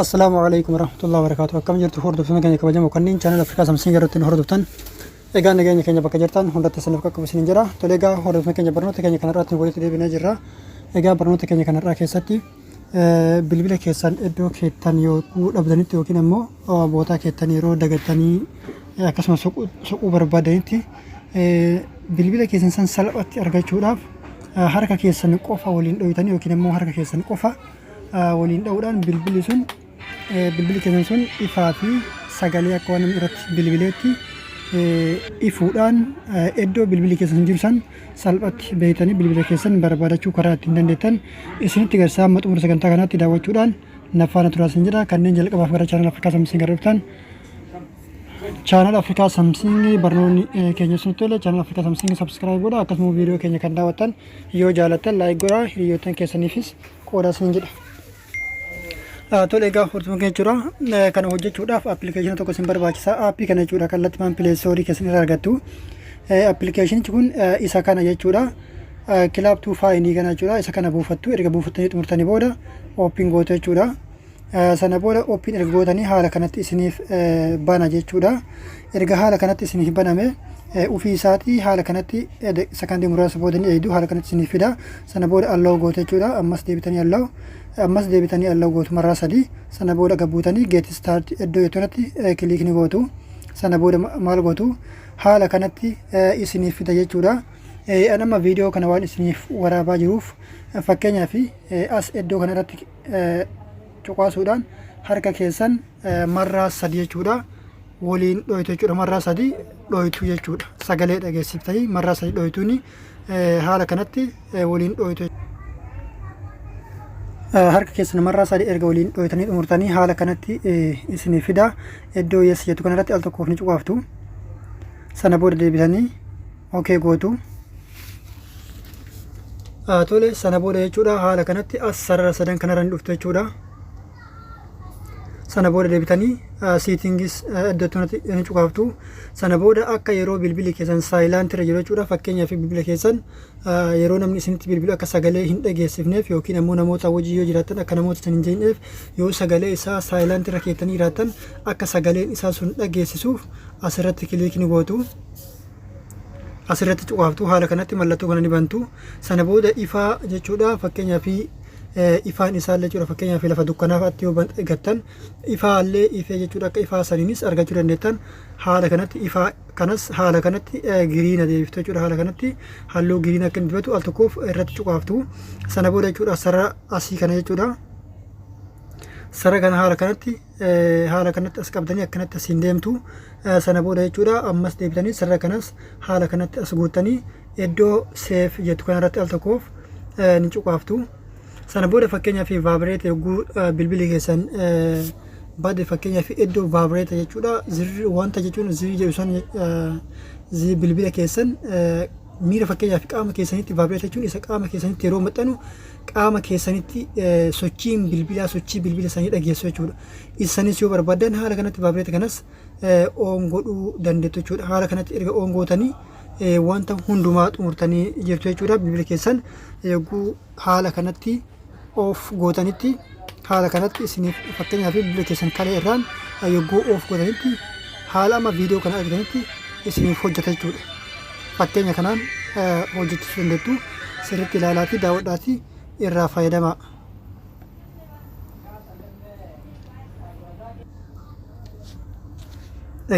Assalaamu alaikum warahmatullahi wabarakatuh. Akkam jirtu hordoftoonni keenya kabajamoo kanneen chaanal Afrikaa Samsiin irratti nu hordoftan. Egaa nageenya keenya bakka jirtan hundatti isiniif qaqqabu isiniin jira. Tole, egaa hordoftoonni keenya, barnoota keenya kanarraatti walitti deebinee jirra. Egaa barnoota keenya kanarraa keessatti bilbila keessan iddoo keettan yoo dhabdanitti yookiin ammoo bootaa keettan yeroo dagattanii, akkasumas soquu barbaadanitti, bilbila keessan san salphatti argachuudhaaf harka keessan qofa waliin dhoytanii yookiin ammoo harka keessan qofa waliin dha'uudhaan bilbilli sun, bilbilli keessan sun ifaa fi sagalee akka waan namni irratti bilbileetti ifuudhaan iddoo bilbilli keessan jiru san salphatti beektanii bilbila keessan barbaadachuu karaa ittiin dandeettan isinitti garsiisa. Amma xumura sagantaa kanaatti daawwachuudhaan na faana turaa isin jedha. Kanneen jalqabaaf gara chaanal Afrikaa Samsiin gara dhuftan, chaanal Afrikaa Samsiin barnoonni keenya isinitti tole, chaanal Afrikaa Samsiin subscribe godha. Akkasuma viidiyoo keenya kan daawwattan yoo jaalattan like godha, hiriyoottan keessaniifis qoodaa isin jedha. Tole, egaa hordoftoota keenya jechuudha. Kana hojjechuudhaaf appilikeeshina tokko isin barbaachisa. Aappii kana jechuudha, kallattimaan Play Store keessan irraa argattu. Appilikeeshinichi kun isa kana jechuudha. Clap to Find kana jechuudha. Isa kana buufattu. Erga buufattanii xumurtanii booda open gootu jechuudha. Sana booda open erga gootanii haala kanatti isiniif bana jechuudha. Erga haala kanatti isiniif baname, ofii isaatii haala kanatti sakandii muraasa booda ni eeydu, haala kanatti isiniif fida. Sana booda allow gootu jechuudha. Ammas deebitanii allow, ammas deebitanii allow gootu marraa sadii. Sana booda gabbuutanii get start iddoo jetturatti click ni gootu. Sana booda maal gootu? Haala kanatti isiniif fida jechuudha. An amma viidiyoo kana waan isiniif waraabaa jiruuf, fakkeenyaaf as iddoo kanarratti cuqaasuudhaan harka keessan marraa sadi jechuudha waliin dhoytu jechuudha. Marraa sadi dhoytu jechuudha. Sagalee dhageessiftanii marraa sadi dhoytuuni haala kanatti waliin dhoytu. Harka keessan marraa sadi erga waliin dhoytanii xumurtanii haala kanatti isinii fida. Iddoo yes jettu kanarratti al tokkoof ni cuqaaftu. Sana booda deebitanii okay gootu. Tole, sana booda jechuudha haala kanatti as sarara sadan kanarra ni dhuftu jechuudha. Sana booda deebitanii settings iddoo kanatti ni cuqaaftu. Sana booda akka yeroo bilbilli keessan silent irra jiru jechuudha, fakkeenyaaf bilbila keessan yeroo namni isinitti bilbilu akka sagalee hin dhageessifneef, yookiin ammoo namoota wajjin yoo jiraattan akka namoota san hin jeeqneef, yoo sagalee isaa silent irra keettanii jiraattan akka sagaleen isaa sun dhageessisuuf asirratti click ni gootu. Asirratti cuqaaftu. Haala kanatti mallattoo kana ni bantu. Sana booda ifaa jechuudha, fakkeenyaaf ifaan isaallee jechuudha, fakkeenyaaf lafa dukkanaafatti yoo gattan ifaallee ifee jechuudha, akka ifaa saniinis argachuu dandeettan. Haala kanatti ifaa kanas haala kanatti green deebiftu jechuudha. Haala kanatti halluu green akka inni dibatu al tokkoof irratti cuqaaftu. Sana booda jechuudha sarara asii kana jechuudha, sarara kana haala kanatti as qabdanii akkanatti asiin deemtu. Sana booda jechuudha ammas deebitanii sarara kanas haala kanatti as guuttanii iddoo save jettu kanarratti al tokkoof ni cuqaaftu. Sana booda fakkeenyaaf vibrate yogguu bilbilli keessan bade, fakkeenyaaf iddoo vibrate jechuudha, zirri wanta jechuun zirri jedhu san, bilbila keessan miira fakkeenyaaf qaama keessanitti, vibrate jechuun isa qaama keessanitti yeroo maxxanu qaama keessanitti sochiin bilbilaa, sochii bilbila sanii dhageessu jechuudha. Isanis yoo barbaadan haala kanatti vibrate kanas on godhuu dandeettu jechuudha. Haala kanatti erga on gootanii wanta hundumaa xumurtanii jirtu jechuudha. Bilbila keessan yogguu haala kanatti off gootanitti, haala kanatti isiniif, fakkeenyaaf bilbila keessan kalee irraan yogguu off gootanitti haala amma viidiyoo kana argitanitti isiniif hojjeta jechuudha. Fakkeenya kanaan hojjechisuu dandeettu. Sirriitti ilaalaatii daawwadhaatii irraa fayyadamaa.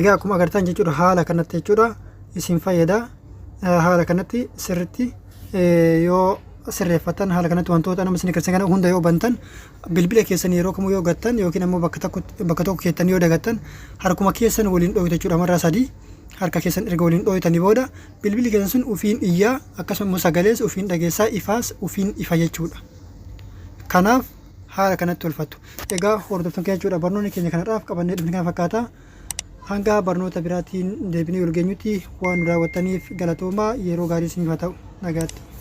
Egaa akkuma agartan jechuudha, haala kanatti jechuudha isin fayyada. Haala kanatti sirriitti yoo sirreeffatan, haala kanatti wantoota nama isin agarsiisan kana hunda yoo bantan, bilbila keessan yeroo kamuu yoo gattan yookiin ammoo bakka tokko keettan yoo dagattan, harkuma keessan waliin dhooytu jechuudha. Marraa sadii harka keessan erga waliin dhooytanii booda bilbilli keessan sun ufiin iyyaa, akkasuma immoo sagalees ufiin dhageessaa, ifaas ufiin ifa jechuudha. Kanaaf haala kanatti tolfattu. Egaa hordoftoon keenya jechuudha, barnoonni keenya kanarraaf qabannee dhufne kana fakkaata. Hanga barnoota biraatiin deebinee wal geenyutti waan nu daawwattaniif galatoomaa. Yeroo gaarii isiniif haa ta'u. Nagaatti.